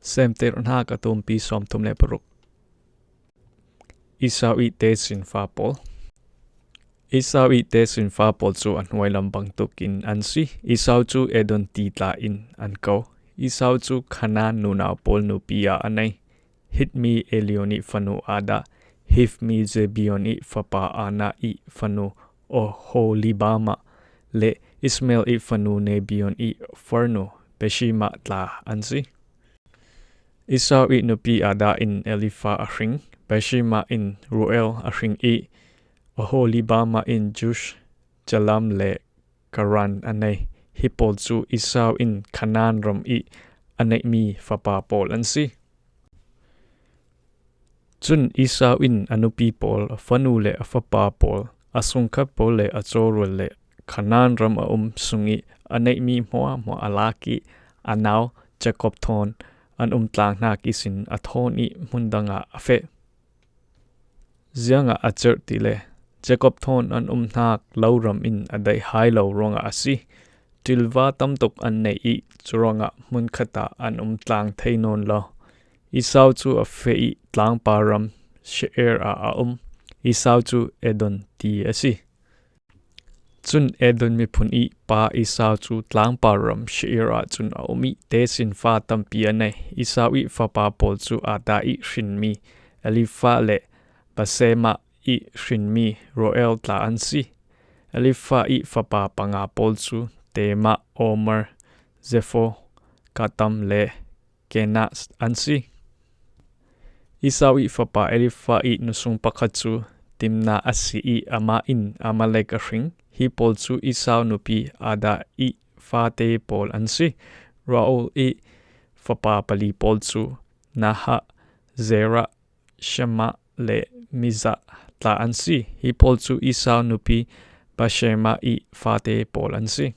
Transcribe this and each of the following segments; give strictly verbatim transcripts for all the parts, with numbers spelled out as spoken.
Semtirhnak a tumpi sawmthum le paruk. Esau ih tesinfa pawl. Esau ih tesinfa pawl cu a hnuai lam bangtuk in an si. Esau cu Edom ti tla in an ko. Esau cu Kanaan nunau pawl nupi ah a nei. Hit mi Elion ih fanu Ada, Hiv mi Zibeon ih fapa Ana ih fanu Oholibama le Ismael ih fanu Nebion ih farnu Bashema tla an si. Esau ih nupi Ada in Elifa a hring, Bashema in Ruel a hring ih, Oholibama in Jush, Jalam le Karan a nei. Hi pawl cu Esau in Kanaan ram ih a neihmi fapa pawl an si. Cun Esau in a nupi pawl, a fanu le a fapa pawl, a sungkhat pawl le a cawrual le Kanaan ram a um sungih a neihmi hmuahhmuah a lak ih a nau Jakob thawn an um tlangnak ihsin a thawn ih hmun dangah a feh. Ziangah a cerh ti le Jakob thawn an umhnak lo ram in a daih hai lo ruangah a si. Ṭilva tamtuk an neih ih curuangah hmunkhat ah an um tlang thei nawn lo. Esau cu a feh ih tlangpa ram Seir ah a um. Esau cu Edom ti a si. Cun Edom miphun ih pa Esau cu tlangpa ram Seir ah cun a um ih tesinfa tampi a nei. Esau ih fapa pawl cu Ada ih hrinmi Elifa le Bashema ih hrinmi Ruel tla an si. Elifa ih fapa panga pawl cu Tema, Omer, Zefo, Katam le Kenaz an si. Esau ih fapa Elifa ih nusung pakhat cu Timna a si ih amah in Amalek a hring. Hi pawl cu Esau nupi Ada ih fate pawl an si. Ruel ih fapa pali pawl cu Nahah, Zerah, Shema le Mizah tla an si. Hi pawl cu Esau nupi Bashema ih fate pawl an si.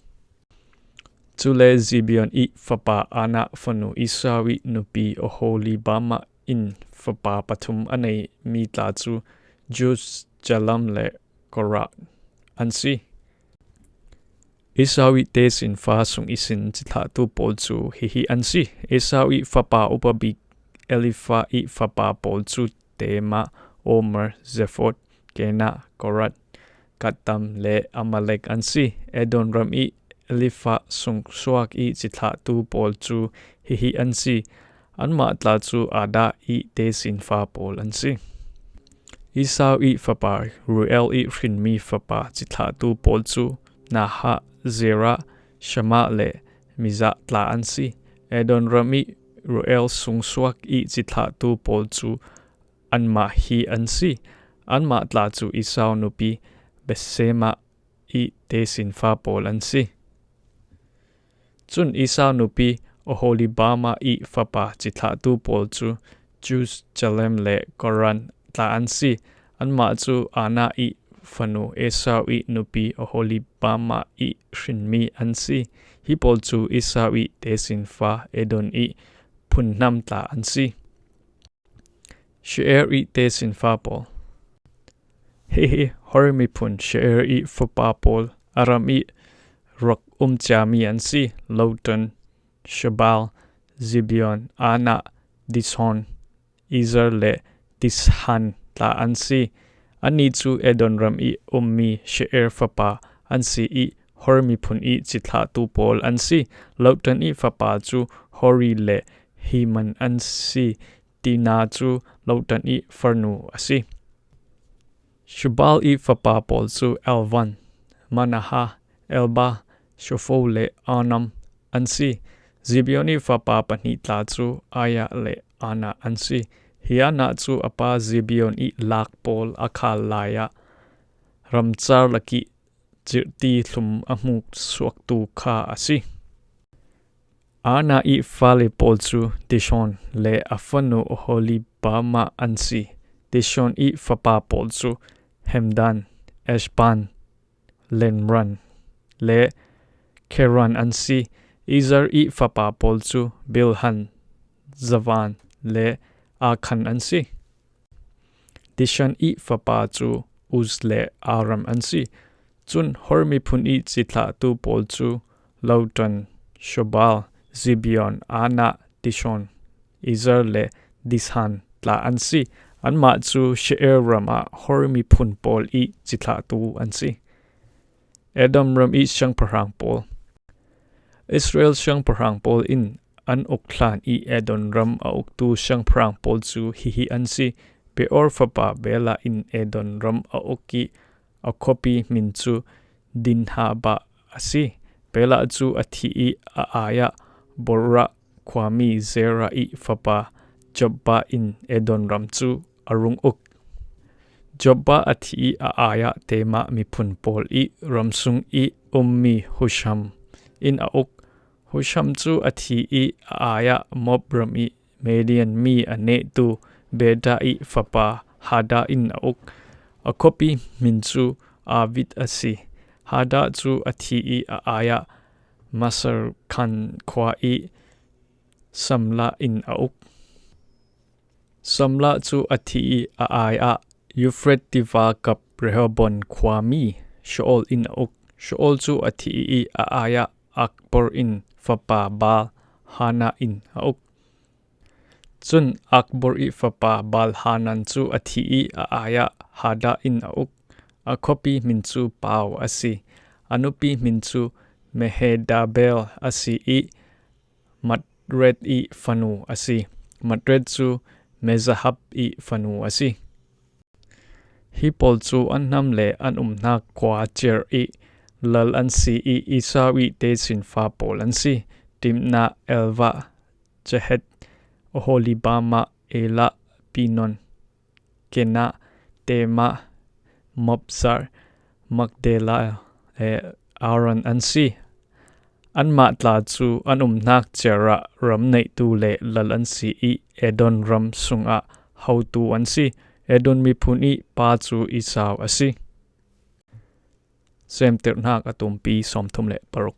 Cule Zibeon ih fapa Ana fanu Esau ih nupi Oholibama in fapa pathum a neimi tla cu Jush, Jalam le Korah an si. Esau ih tesinfa sung ihsin cithlahtu pawl cu hihi an si. Esau ih fapa upa bik Elifa ih fapa pawl cu Tema, Omer, Zefo, Kenaz, Korah, Katam le Amalek an si. Edom ram ih Elifa sungsuak ih cithlahtu pawl cu hihi an si. Anmah tla cu Ada ih tesinfa pawl an si. Esau ih fapa Ruel ih hrinmi fapa cithlahtu pawl cu Nahah, Zerah, Shema le Mizah tla an si. Edom ram ih Ruel sungsuak ih cithlahtu pawl cu anmah hi an si. Anmah tla cu Esau nupi Bashema ih tesinfa pawl an si. Cun Esau nupi Oholibama ih fapa cithlahtu pawl cu Jush, Jalam le Korah tla an si. Anmah cu Ana ih fanu Esau ih nupi Oholibama ih hrinmi an si. Hi pawl cu Esau ih tesinfa Edom ih phunhnam tla an si. Seir ih tesinfa pawl. Hihi Hor miphun Seir ih fapa pawl, a ram ih rak um ciami an si. Lotan, Shobal, Zibeon, Ana, Dishon, Ezer le Dishan tla an si. Annih cu Edom ram ih ummi Seir fapa an si ih Hor miphun ih cithlahtu pawl an si. Lotan ih fapa cu Hori le Himon an si. Timna cu Lotan ih farnu a si. Shobal ih fapa pawl cu Alvan, Manaha, Elba, Shofo le Anam an si. Zibeon ih fapa pahnih tla cu Aya le Ana an si. Hi Ana cu a pa Zibeon ih lak pawl a khal lai ah ramcar lakih cirhti hlum a hmuhsuaktu kha a si. Ana ih fale pawl cu Dishon le a fanu Oholibama an si. Dishon ih fapa pawl cu Hemdan, Eshban, Lemran le Keran an si. Ezer ih fapa pawl cu Bilhan, Zavan le Akan an si. Dishon ih fapa cu Uz le Aram an si. Cun Hor miphun ih cithlahtu pawl cu Lotan, Shobal, Zibeon, Ana, Dishon Ezer le Dishan tla an si. Anmah cu Seir ram ah Hor miphun pawl i cithlahtu an si. Edom ram i siangpahrang pawl. Israel siangpahrang pawl in an uk hlan i Edom ram a uktu siangpahrang pawl cu hihi an si: Beor fapa Bela in Edom ram a uk i a khuapi hmin cu Dinhaba a si. Bela cu a thi i a ai ah Borah khuami Zerah i fapa Jobbah in Edom ram cu a rung uk. Jobbah a thi i a ai ah Tema miphun pawl i ram sung i ummi Husham in a uk. Husham cu a thi i a ai ah Moab ram i Midian mi a nehtu Beda i fapa Hada in a uk. A khuapi hmin cu Avit a si. Hada cu a thi i a ai ah Masarkan khua i Samlah in a uk. Samlah cu a thi i a ai ah Euphrates tiva kap Rehoboth khuami Shaul in a uk. Shaul cu a thi i a ai ah Akbor in fapa Baal Hanan in a uk. Cun Akbor i fapa Baal Hanan cu a thi i a ai ah Hada in a uk. A khuapi hmin cu Pau a si. A nupi hmin cu Mehetabel a si i Matred i fanu a si. Matred cu Mezahab i fanu a si. Hi pawl cu an hnam le an umnak khua ciar i lal an si i Esau i tesinfa pawl an si: Timna, Alva, Jeheth, Oholibamah, Elah, Pinon, Kenah, Tema, Mibzar, Magdala le Haran an si. Anmah tla cu an umnak ciar ah ram neihtu le lal an si i Edom ram sungah hotu an si. Edom miphun i pa cu Esau a si. Semtirhnak a tumpi sawmthum le paruk.